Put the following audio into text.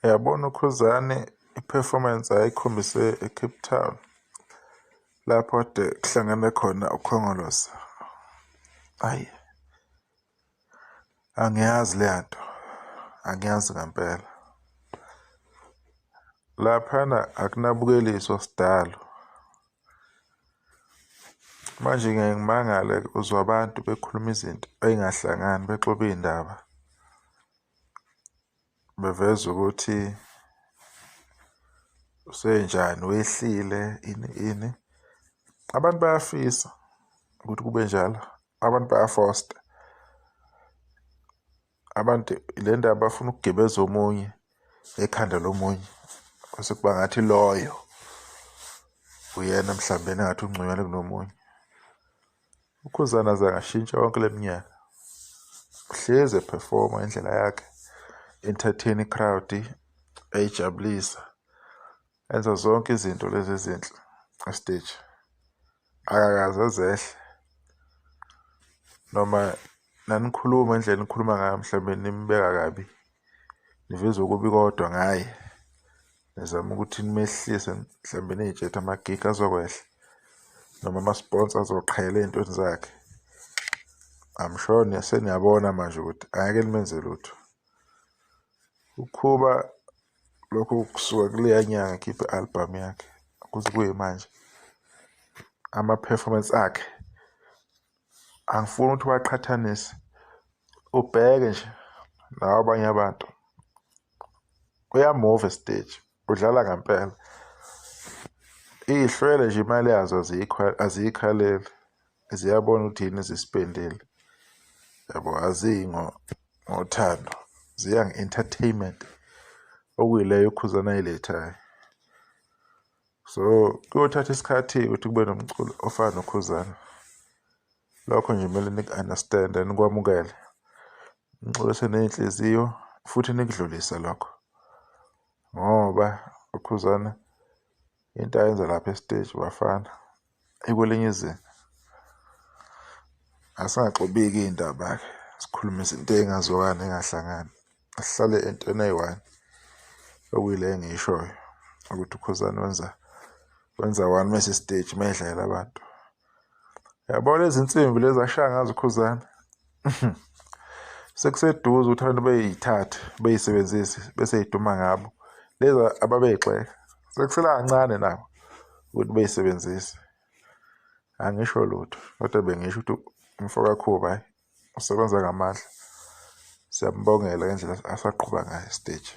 Uyabona uKhuzani i-performance ayikhombise e-Cape Town lapho kade kuhlangene khona uKhongolose, hhayi angiyazi leya nto, angiyazi ngempela. Laphayana akunabukeliso sidalo. Manje ngiyaye ngimangale uzwa abantu bekhuluma izinto ey'ngahlangani bexuba iy'ndaba. Beveza ukuthi usenjani, wehlile ini ini. Abantu bayafisa ukuthi kube njalo, abantu bayafosta. Abantu le ndaba bafuna ukugibeza omunye ekhanda lomunye, kwase kuba ngathi loyo uyena mhlawumbe engathi ungconywana kunomunye. UKhuzani azange ashintshe yonke le minyaka, uhlezi ephefoma indlela yakhe, entertain i-crowd, eyijabulisa, enza zonke izinto lezi ezinhle esiteji. Akakaze aze ehle noma nanikhuluma indlela enikhuluma ngayo mhlawumbe nimbeka kabi, niveze okubi kodwa ngaye, nizama ukuthi nimehlise mhlawumbe niy'tshele ukuthi amagigi azokwehla noma ama-sponsor azoqhela ey'ntweni zakhe. I'm sure seniyabona manje ukuthi angeke nimenze lutho. Ukhuba lokhu kusuka kuleya nyanga ekhiphe i-album yakhe kuze kuyimanje ama-performance akhe angifuni ukuthi uwaqhathanise, ubheke nje nawe abanye abantu. Uyamuva esiteji, udlala ngempela. Iy'hlwele nje imali yazo aziyikhaleli, ziyabona ukuthi yini ezispendile. Yabo, aziyi ngothando, ziya nge-entertainment okuyileyo uKhuzani ayilethayo. So kuyothatha isikhathi-ke ukuthi kube nomculo ofana noKhuzani. Lokho nje kumele niku-understand-e nikwamukele. Nixolise ney'nhliziyo futhi nikudlulise lokho ngoba uKhuzani into ayenza lapha esiteji bafana ikwelinye izinga. Asingaxubiki iy'ndaba-ke sikhulume izinto ey'ngazwakali ney'ngahlangani. Asihlale entweni eyi-one okuyile engiyishoyo ukuthi uKhuzani wenza wenza one mese siteji uma edlalela abantu. Yabo lezi nsimbi lezi ashaya ngazo uKhuzani sekuseduze ukuthi abantu bey'thathe bey'sebenzise bese y'duma ngabo. Lezi ababey'gxeka sekusele kancane nabo ukuthi bey'sebenzise. Angisho lutho kodwa bengisho ukuthi umfo kaKhuba hhayi usebenza ngamandla. Siyambongela ngendlela asaqhuba ngayo esiteji.